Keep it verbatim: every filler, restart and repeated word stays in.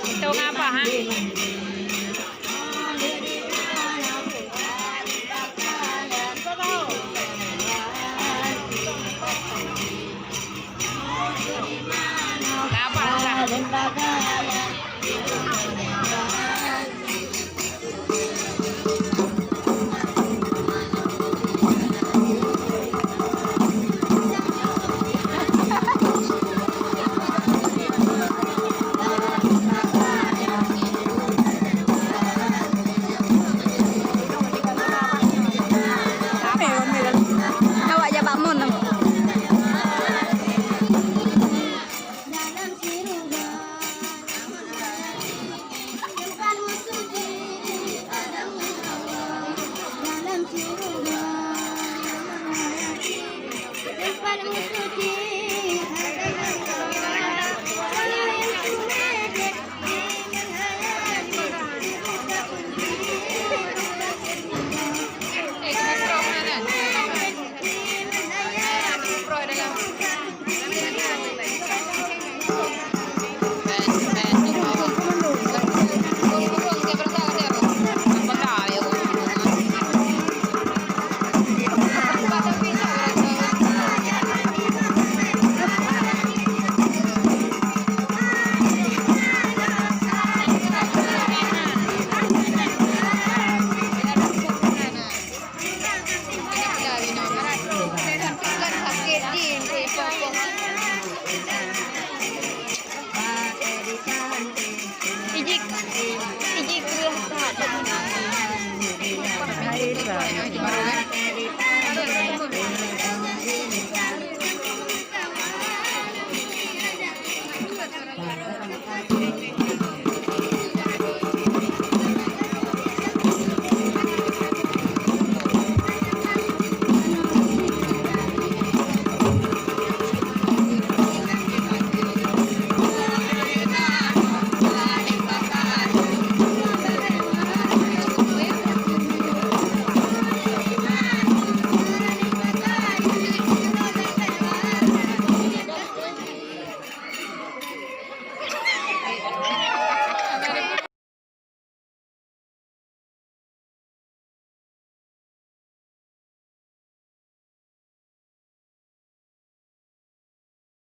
Itu ngapa, ha? Ngapa, ha? Awak jak bak mon. Dalam syurga, tempat musuh jin Adam dan Hawa. Dalam syurga, tempat musuh jin Adam dan Hawa. Walau yang sudah jadi menghayati, dibuka kunci, dibuka surga. Walau yang sudah jadi menghayati, dibuka kunci, dibuka surga.